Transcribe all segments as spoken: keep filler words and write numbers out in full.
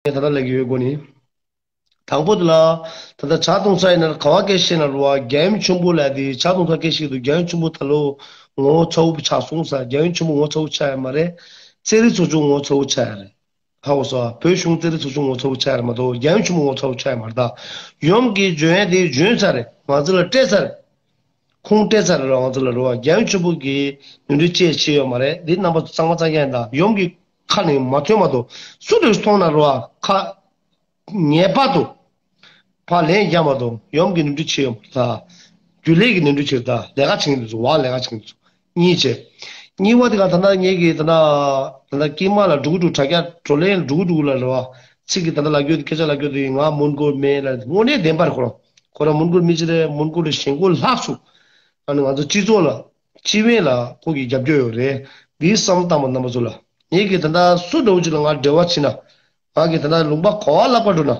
ངས་ད་ལྟ་ལབ་ཀྱི་ཡོད་སྒོ་ནི། དང་པོ་དེ་ལ། ད་ལྟ་ཇ་འཐུང་ས་ཡིན་ན་ག་བ་སྐད་བཤད་ན་རུ་བ་རྒྱལ་ཡུམ་ཆེན་པོ་ལ་དེ་ཇ་འཐུང་ས་སྐད་བཤད་འདུག་རྒྱལ་ཡུམ་ཆེན་པོ་ད་ལོ་ངོ་བོ་ཚ་བོ་ཆགས་སོང་ས། རྒྱལ་ཡུམ་ཆེན་པོ་ངོ་བོ་ཚ་བོ་ཆགས་ཡ་མ་རེད། རྩེ་རི་ཚོ་ཆུང་ངོ་བོ་ཚ་བོ་ཆགས་ཡ་རེད། ཧ་གོ་སོང་། བོད་གཞུང་རྩེ་རི་ཚོ་ཆུང་ངོ་བོ་ཚ་བོ་ཆགས་ཡ་རེད་མ་གཏོགས་རྒྱལ་ཡུམ་ཆེན་པོ་ངོ་བོ་ཚ་བོ་ཆགས་ཡ་མ་རེད་ད། ཡུམ་གྱི་འབྱོན་ཡ་དེ་འབྱོན་ཚར་རེད། ང་ཚོ་ལ་སྤྲད་ཚར་རེད། ཁུངས་སྤྲད་ཚར་རེད་རོ། ང་ཚོ་ལ་རོ། རྒྱལ་ཡུམ་ཆེན་པོ་གི་ནོར་འཁྲུལ་ཅི་ཡང་བྱས་ཡོད་མ་རེད། འདི་རྣམ་པ་ཚོ་གཙང་མ་གཙང་རྐྱང་ཡིན་ད། ཡུམ་གྱི་ཁ་ནས་མ་ཐོན་མ་གཏོགས་སུ་རེ་མཐོང་ན་རོ། ཁ་ངེས་པར་དུ་ཕར་ལན་རྒྱག་མ་གཏོགས་ཡུམ་གྱི་ནོར་འཁྲུལ་བྱས་ཡོད་མ་རེད་ད། རྒྱུན་ལས་ཀྱི་ནོར་འཁྲུལ་བྱས་རེད་ད། ལས་ཀ་བྱེད་མཁན་དེ་ཚོ་བ་ལས་ཀ་བྱེད་མཁན་དེ་ཚོ་གཉིས་བྱས། གཉིས་པ་དེ་ག་ད་ལྟ་ངེད་ཀྱི་ད་ལྟ་ད་ལྟ་དཀྱིལ་མ་ལ་འགྲོ་གི་འདུག་དྲ་རྒྱ་བགྲོ་གླེང་འགྲོ་གི་འདུག་ལ་རེད་བ། ཚིག་གི་ད་ལྟ་ལབ་རྒྱུ་དེ་སྐད་ཆ་ལབ་རྒྱུ་དེ་ང་མོན་གྷོར་མེད་ལ་དངོས་གནས་བདེན་པར་ཁོ་རང་ཁོ་རང་མོན་གྷོར་མི་གཅིག་རེད། མོན་གྷོ་ལ་ཞེན་ཁོག་ལྷག་སུ། ཨ་ནི་ང་ཚོ་སྤྱི་ཚོགས་ལ་སྤྱི་བན་ལ་ཁོ་གི་རྒྱབ་སྐྱོར་ཡོད་རེད། འདིའི་བསམ་བློ་བཏང་བ་རྣམ་པ་ཚོ་ལ་ངེད་ཀྱི་ད་ལྟ་སུ་འདྲ་བོ་ཅིག་ལ་ང་འབྲེལ་བ་བྱེད་ན་ང་གི་ད་ལྟ་ལུང་པ་ག་བ་ལབ་པ་འགྲོ་ན།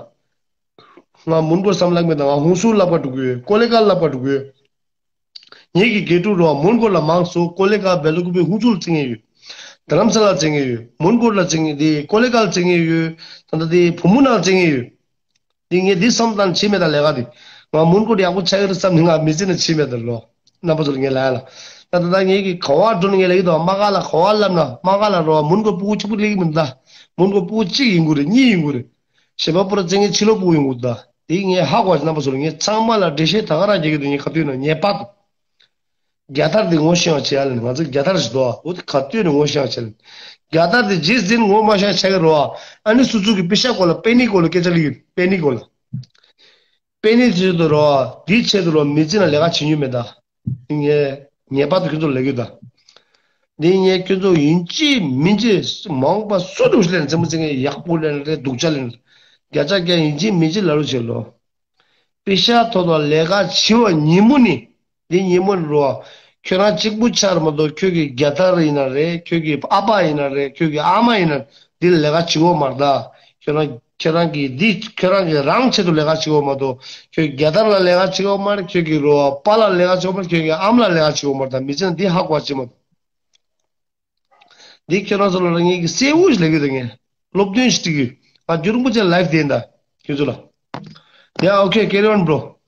ང་མོན་གྷོ་བསམ་ལག་མེད་ད། ང་ཧུན་སུར་ལབ་པ་འགྲོ་གི་ཡོད། ཀོ་ལེ་གྷལ་ལབ་པ་འགྲོ་གི་ཡོད། ངེད་ཀྱི་དགེ་ཕྲུག་རོ་མོན་གྷོ་ལ་མང་སོ་ཀོ་ལེ་གྷལ་བེ་ལ་ཀུ་པེ་ཧུན་སུར་བརྩི་མཁན་ཡོད། དྷ་རམ་ས་ལ་བརྩི་མཁན་ཡོད། མོན་གྷོ་ལ་བརྩི་མཁན་དེ་ཀོ་ལེ་གྷལ་བརྩི་མཁན་ཡོད། ད་ལྟ་དེ་བུ་མོ་ནང་བརྩི་མཁན་ཡོད། དེ་ངས་འདི་བསམ་བློ་བཏང་བྱེད་མེད་ད་ལས་ཀ་དེ། ང་མོན་གྷོ་ཡག་པོ་ཆགས་ཀྱི་རེད་བསམ་ནས་ང་མི་བརྩི་ན་བྱེད་མེད་ད་ལོ། རྣམ་པ་ཚོ་ལ་ངས་ལབ་ཡ་ལ། ད་ད་ལྟ་ངས་ཀྱི་ག་བ་འགྲོ་ནས་ངས་ལབ་ཀྱི་འདུག་དམག་སྒར་ལ་ག་བ་ལབ་ན་དམག་སྒར་ལ་རོ་མོན་གྷོ་ཕྲུ་གུ་གཅིག་པུ་སླེབས་ཀྱི་མི་འདུག་མོན་གྷོ་ཕྲུ་གུ་གཅིག་ཡིན་དགོས་རེད། གཉིས་ཡིན་དགོས་རེད། གཞན་པ་པུ་ར་བརྩི་མཁན་ཕྱི་ལོགས་ཕྲུ་གུ་ཡིན་དགོས་འདུག་དེ་ངས་ཧ་གོ་བ་རྣམ་པ་ཚོ་ལ་ངས་ཚང་མ་ལ་འགྲེལ་བཤད་ད་ག་རང་རྒྱག་གི་འདུག་ངས་ག་དུས་ན་ངེས་པར་དུ། རྒྱལ་དར་འདི་ངོ་ཤེས་པ་བྱེད་ཡ་ལ་ནི་ང་ཚོ་རྒྱལ་དར་ཞིག་འདུག་འོ་དེ་ག་དུས་ནས་ངོ་ཤེས་པ་བྱེད་ལ། རྒྱལ་དར་འདི་རྗེས་འཛིན་ངོ་མ་ཤེས་ཆགས་ཀྱི་རོ། ཨ་ནི་སུ་ཚུགས་ཀྱི་པེ་ཤ་སྐོར་ལ་པེ་ནི་སྐོར་ལ་སྐད་ཆ་ལི་ཡོད་པེ་ནི་སྐོར་ལ། པེ་ནི་ཆེད་དུ་རོ། འདི་ཆེད་དུ་རོ་མི་རྩི་ན་ལས་ཀ་བྱེད་ཉུས་མེད་ད། ངས་ངེས་པར་དུ་ཁྱོད་ཚོ་ལས་ཀྱི་ད། འདི་ངས་ཁྱོད་ཚོ་ཡིན་གཅིག་མིན་གཅིག་མ་འོངས་པ་སུ་འདུག་ལས་ན་རྩེད་མོ་རྩེ་མཁན་ཡག་པོ་ལས་ན་རེད་སྡུག་ཅག་ལས་ན། བརྒྱ་ཆ་བརྒྱ་ཡིན་གཅིག་མིན་གཅིག་ལ་རུ་བྱེད་ལོ། པེ་ཤ་ཐོག་ཐོག་ལས་ཀ་བྱེད་པ་ཉིན་མོ་ནི། འདི་ཉིན་མོ་ནི་རོ། ཁྱོད་རང་གཅིག་པུ་ཆགས་མ་གཏོགས་ཁྱོད་ཀྱི་རྒྱལ་དར་ཡིན་ན་རེད། ཁྱོད་ཀྱི་ཨ་ཕ་ཡིན་ན་རེད། ཁྱོད་ཀྱི་ཨ་མ་ཡིན་ན་འདི་ལ་ལས་ཀ་བྱེད་དགོས་མ་རེད་ད། ཁྱོད་རང་ཁྱོད་རང་གི་འདི་ཁྱོད་རང་གི་རང་ཆེད་དུ་ལས་ཀ་བྱེད་དགོས་མ་གཏོགས་ཁྱོད་ཀྱི་རྒྱལ་དར་ལ་ལས་ཀ་བྱེད་དགོས་མ་རེད། ཁྱོད་ཀྱི་རོ་པ་ལ་ལས་ཀ་བྱེད་དགོས་མ་རེད། ཁྱོད་ཀྱི་ཨ་མ་ལ་ལས་ཀ་བྱེད་དགོས་མ་རེད་ད། མི་ཚེ་ན་འདི་ཧ་གོ་བ་བྱེད་མ་གཏོགས། འདི་ཁྱོད་རང་ཚོ་ལ་རང་ཉིད་ཀྱི་གསལ་བོ་ཞིག་ལབ་ཀྱི་འདུག་ངས་སློབ་སྟོན་ཞིག་སྤྲད་ཀྱི་ཡོད། ང་རྒྱུན་རིང་པོ་ཅིག་ལའིབ་བསྡད་ཡིན་ད་ཁྱོད་ཚོ་ལ། Yeah, okay, carry on, bro.